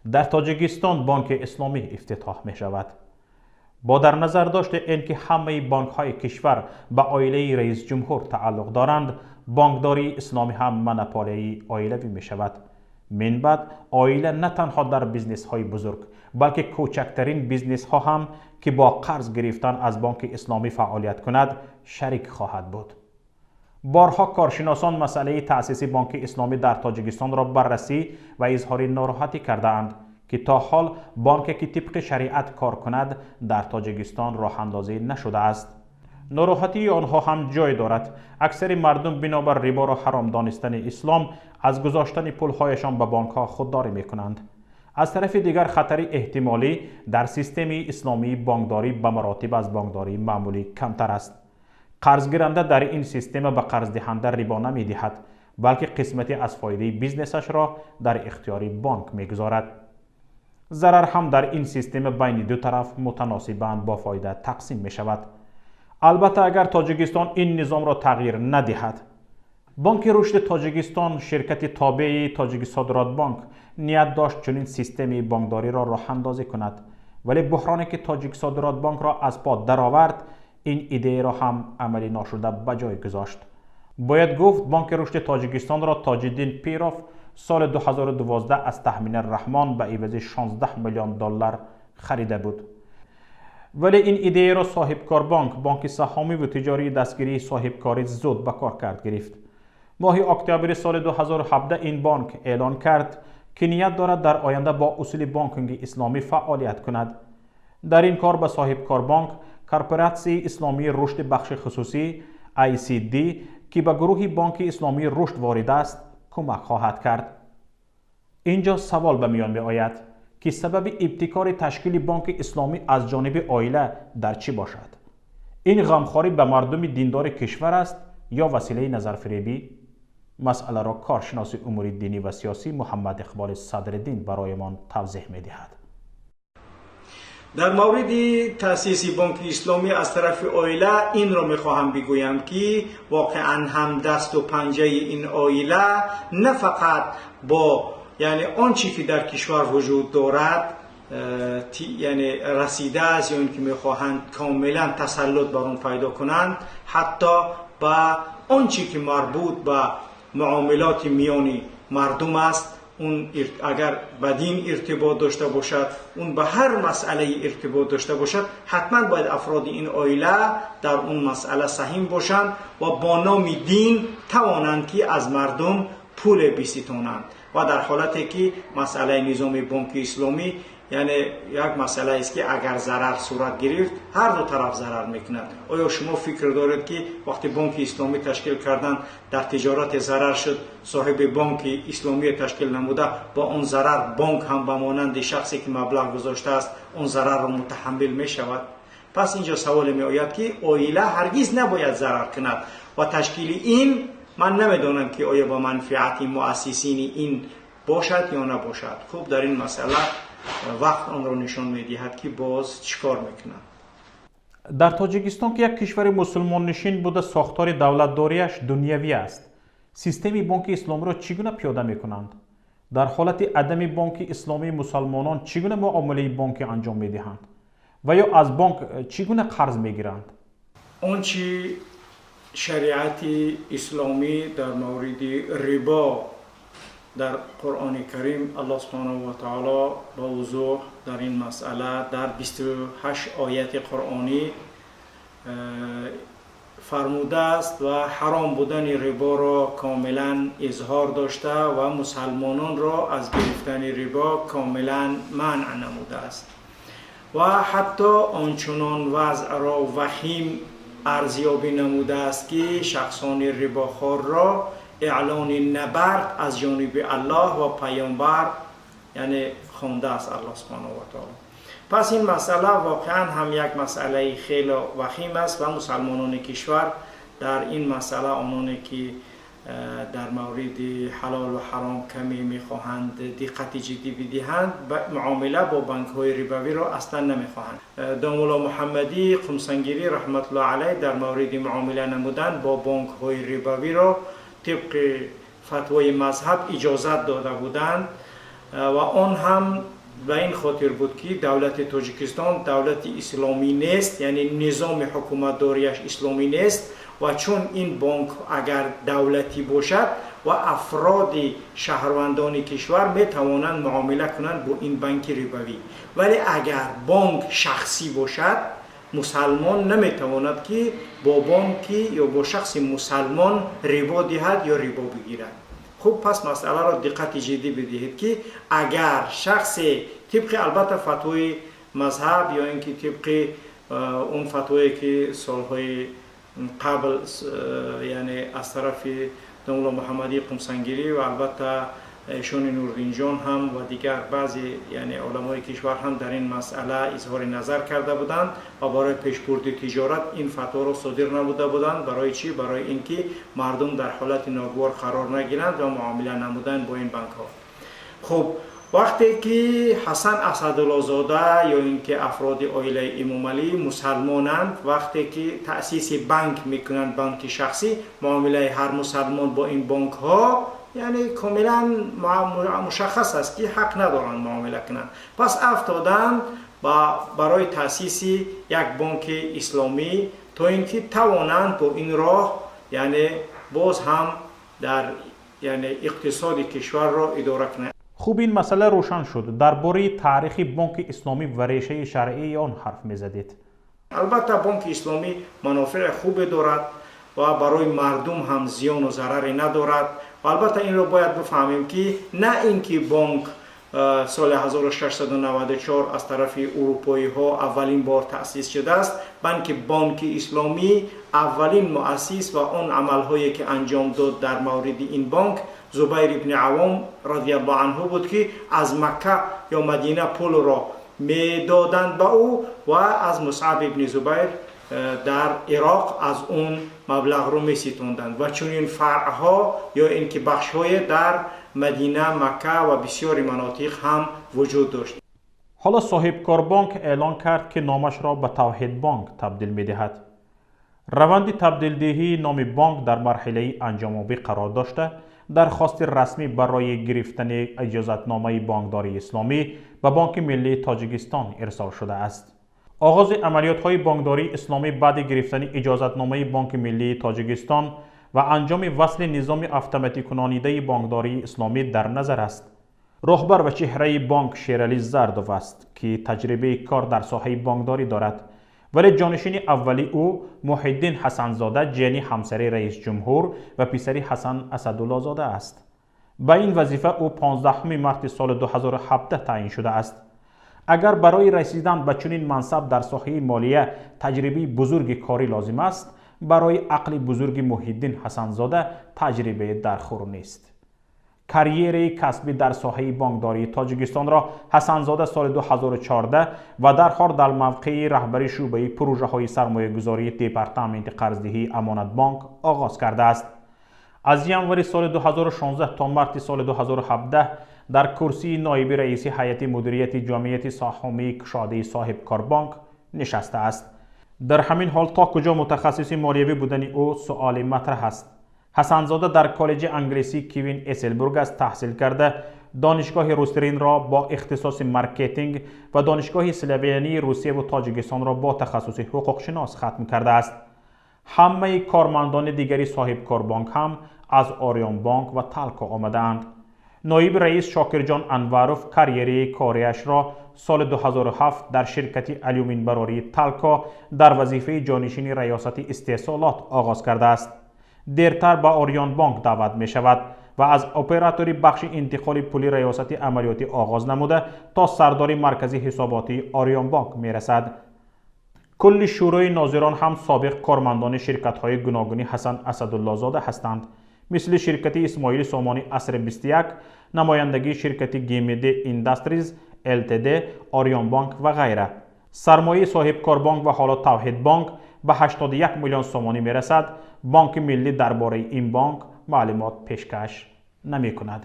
Дар Тоҷикистон бонки исломӣ ифтитоҳ мешавад. Бо дар назар дошти ин ки ҳамаи бонкҳои кишвар ба оилаи раисҷумҳур тааллуқ доранд, бонкдории исломӣ ҳам монополияи оилавӣ мешавад. Мин баъд оила на танҳо дар бизнесҳои бузург, балки кӯчактарин бизнесҳо ҳам, ки бо қарз гирифтан аз бонки исломӣ фаъолият кунад, шарик хоҳад буд. Борҳо коршиносон масъалаи таъсиси бонки исломӣ дар Тоҷикистонро баррасӣ ва изҳори нороҳатӣ кардаанд, ки то ҳол бонке, ки тибқи шариат кор кунад, дар Тоҷикистон роҳандозӣ нашудааст. Нороҳатии онҳо ҳам ҷой дорад. Аксари мардум бинобар риборо ҳаром донистани ислом аз гузоштани пулҳояшон ба бонкҳо худдорӣ мекунанд. Аз тарафи дигар, хатари эҳтимолӣ дар системаи исломии бонкдорӣ ба маротиб аз бонкдории маъмулӣ камтар аст. Қарзгиранда дар ин система ба қарздиҳанда рибо намедиҳад, балки қисмате аз фоидаи бизнесашро дар ихтиёри бонк мегузорад. Зарар ҳам дар ин система байни ду тараф мутаносибан бо фоида тақсим мешавад. Албатта, агар Тоҷикистон ин низомро тағйир надиҳад. Бонки рушди Тоҷикистон, ширкати тобеи Тоҷиксодиротбонк, ният дошт чунин системаи бонкдориро роҳандозӣ кунад, вале буҳроне, ки Тоҷиксодиротбонкро аз по даровард, ин идеяро ҳам амалӣ ношуда ба ҷой гузошт. Бояд гуфт, Бонки рушди Тоҷикистонро Тоҷиддин Пиров соли 2012 аз Таҳмина Раҳмон ба ивази 16 миллион доллар харида буд. Вале ин идеяро Соҳибкорбонк, бонки саҳомиву тиҷории дастгирии соҳибкорӣ, зуд ба кор кард гирифт. Моҳи октябри соли 2017 ин бонк эълон кард, ки ният дорад дар оянда бо усули бонкинги исломӣ фаъолият кунад. Дар ин кор ба Соҳибкорбонк Корпоратсияи исломии рушди бахши хусусӣ, ICD, ки ба гурӯҳи Бонки исломии рушд ворид аст, кӯмак хоҳад кард. Ин ҷо савол ба миён меояд, ки сабаби ибтикори ташкили бонки исломӣ аз ҷониби оила дар чӣ бошад? Ин ғамхорӣ ба мардуми диндори кишвар аст ё василаи назарфиребӣ? Масъаларо коршиноси умури динӣ ва сиёсӣ Муҳаммад Иқболи Садриддин бароямон тавзеҳ медиҳад. Дар мавриди таъсиси бонки исломӣ аз тарафи оила инро мехоҳам бигӯям, ки воқеан ҳам дасту панҷаи ин оила на фақат бо, яъне, он чӣ ки дар кишвар вуҷуд дорад, яъне расидааст ё ин ки мехоҳанд комилан тасаллут бар он пайдо кунанд, ҳатто ба он чӣ ки марбут ба муомилоти миёни мардум аст, он агар ба дин иртибот дошта бошад, он ба ҳар масъалаи иртибот дошта бошад, ҳатман бояд афроди ин оила дар он масъала саҳим бошанд ва бо номи дин тавонанд, ки аз мардум пуле биситонанд. Ва дар ҳолате ки масъалаи низоми бонки исломӣ, яъне як масъалаест, ки агар зарар сурат гирифт, ҳар ду тараф зарар мекунад. Оё шумо фикр доред, ки вақте бонки исломӣ ташкил кардан, дар тиҷорате зарар шуд, соҳиби бонки исломие ташкил намуда бо он зарар бонк ҳам ба монанди шахсе, ки маблағ гузоштааст, он зарарро мутаҳаммил мешавад? Пас инҷо саволе меояд, ки оила ҳаргиз набояд зарар кунад ва ташкили ин ман намедонам, ки оё ба манфиати муассисини ин бошад ё набошад. Хуб, дар ин масъала вақт онро нишон медиҳад, ки боз чӣ кор мекунад. Дар Тоҷикистон, ки як кишвари мусулмоннишин буда, сохтори давлатдориаш дунявӣ аст, системаи бонки исломиро чӣ гуна пиёда мекунанд? Дар ҳолати адами бонки исломӣ мусалмонон чӣ гуна муомилаи бонкӣ анҷом медиҳанд ва ё аз бонк чӣ гуна қарз мегиранд? Он чи шариати исломӣ дар мавриди рибо дар Қуръони Карим, Аллоҳ субҳонаҳу ва таоло ба вузӯҳ дар ин масъала дар 28 ояти қуръонӣ фармудааст ва ҳаром будани риборо комилан изҳор дошта ва мусалмононро аз гирифтани рибо комилан манъ намудааст ва ҳатто ончунон вазъро вахим арзёбӣ намудааст, ки шахсони рибохорро эълони набард аз ҷониби Аллоҳ ва паёмбар, яъне, хондааст Аллоҳ субҳонаҳу ва таоло. Пас ин масъала воқеан ҳам як масъалаи хеле вахим аст ва мусалмонони кишвар дар ин масъала, ононе ки дар мавриди ҳалолу ҳаром каме мехоҳанд диққати ҷиддӣ бидиҳанд, муомила бо банкҳои рибавиро аслан намехоҳанд. Домулло Муҳаммадӣ Қумсангирӣ раҳматуллоҳ алайҳ дар мавриди муомила намудан бо бонкҳои рибавиро тибқи фатвои мазҳаб иҷозат дода буданд. Ва он ҳам ба ин хотир буд, ки давлати Тоҷикистон давлати исломӣ нест, яъне низоми ҳукуматдориаш исломӣ нест. Ва чун ин бонк агар давлатӣ бошад ва афроди шаҳрвандони кишвар метавонанд муомила кунанд бо ин банки рибавӣ, вале агар бонк шахсӣ бошад, мусалмон наметавонад, ки бо бонки ё бо шахси мусалмон рибо диҳад ё рибо бигирад. Хуб, пас масъаларо диққати ҷиддӣ бидиҳед, ки агар шахсе тибқи, албатта, фатвои мазҳаб ё ин ки тибқи он фатвое, ки солҳои қабл, яъне аз тарафи домулло Муҳаммадии Қумсангирӣ ва албатта эшони Нурдинҷон ҳам ва дигар баъзе, яъне уламои кишвар ҳам дар ин масъала изҳори назар карда буданд ва барои пешбурди тиҷорат ин фатворо содир намуда буданд. Барои чӣ? Барои ин ки мардум дар ҳолати ногувор қарор нагиранд ва муомила намуданд бо ин банкҳо. Хуб, вақте ки Ҳасан Асадуллозода ё ин ки афроди оилаи Эмомалӣ мусалмонанд, вақте ки таъсиси банк мекунанд, банки шахсӣ, муомилаи ҳар мусалмон бо ин бонкҳо, яъне комилан мушаххас аст, ки ҳақ надоранд муомила кунанд. Пас афтоданд барои таъсиси як бонки исломӣ, то ин ки тавонанд бо ин роҳ, яъне боз ҳам дар, яъне иқтисоди кишварро идора кунанд. Хуб, ин масъала рӯшан шуд. Дар бораи таърихи Бонки Исломӣ ва решаи шаръии он ҳарф мезадед. Албатта, Бонки Исломӣ манофеи хубе дорад ва барои мардум ҳам зиёну зараре надорад. Ва албатта инро бояд бифаҳмем, ки на ин ки бонк соли 1694 аз тарафи урупоиҳо аввалин бор таъсис шудааст, балки Бонки Исломӣ аввалин муассис ва он амалҳое ки анҷом дод дар мавриди ин бонк Зубайр ибни Авом радиаллоҳу анҳу буд, ки аз Макка ё Мадина пулро медоданд ба ӯ ва аз Мусъаб ибни Зубайр дар Ироқ аз он маблағро меситонданд. Ва чунин фаръҳо ё ин ки бахшҳое дар Мадина, Макка ва бисёри манотиқ ҳам вуҷуд дошт. Ҳоло Соҳибкорбонк эълон кард, ки номашро ба Тавҳидбонк табдил медиҳад. Раванди табдилдиҳии номи бонк дар марҳилаи анҷомобӣ қарор дошта, дархости расмӣ барои гирифтани иҷозатномаи бонкдории исломӣ ба Бонки Миллии Тоҷикистон ирсол шудааст. Оғози амалиётҳои бонкдории исломӣ баъди гирифтани иҷозатномаи Бонки Миллии Тоҷикистон ва анҷоми васли низоми автоматикунонидаи бонкдории исломӣ дар назар аст. Роҳбар ва чеҳраи бонк Шералӣ Зардов аст, ки таҷрибаи кор дар соҳаи бонкдорӣ дорад, вале ҷонишини аввали ӯ Муҳиддин Ҳасанзода ҷияни ҳамсари раисҷумҳур ва писари Ҳасан Асадуллозода аст. Ба ин вазифа ӯ 15 марти соли 2017 таъин шудааст. Агар барои расидан ба чунин мансаб дар соҳаи молия таҷрибаи бузурги корӣ лозим аст, барои ақли бузурги Муҳиддин Ҳасанзода таҷрибае дархӯр нест. Карьераи касбӣ дар соҳаи бонкдории Тоҷикистонро Ҳасанзода соли 2014 ва дарҳол дар мавқеи раҳбари шӯъбаи пурӯжаҳои сармоягузории департаменти қарздиҳии Амонатбонк оғоз кардааст. Аз январи соли 2016 то марти соли 2017 дар курсии ноиби раиси ҳайати мудирияти ҷамъияти саҳомии кушодаи Соҳибкорбонк нишастааст. Дар ҳамин ҳол, то куҷо мутахассиси молиявӣ будани ӯ суоли матраҳ аст. Ҳасанзода дар коллеҷи англисии Квин Эселбургас таҳсил карда, Донишгоҳи Русринро бо ихтисоси маркетинг ва Донишгоҳи Славянии Русияву Тоҷикистонро бо тахассуси ҳуқуқшинос хатм кардааст. Ҳамаи кормандони дигари Соҳибкорбонк ҳам аз Ориёнбонк ва Талко омадаанд. Ноиби раис Шокирҷон Анваров карьераи кориашро соли 2007 дар ширкати алюминбарории Талко дар вазифаи ҷонишини раёсати истеҳсолот оғоз кардааст. Дертар ба Ориёнбонк даъват мешавад ва аз оператори бахши интиқоли пули раёсати амалиётӣ оғоз намуда, то сардори маркази ҳисоботии Ориёнбонк мерасад. Кулли шӯрои нозирон ҳам собиқ кормандони ширкатҳои гуногуни Ҳасан Асадуллозода ҳастанд, мисли ширкати Исмоили Сомонӣ асри 21, намояндагии ширкати ГМД Индастриз ЛТД, Ориёнбонк ва ғайра. Сармояи Соҳибкорбонк ва ҳоло Тавҳидбонк ба 81 миллион сомонӣ мерасад. Бонки Миллӣ дар бораи ин бонк маълумот пешкаш намекунад.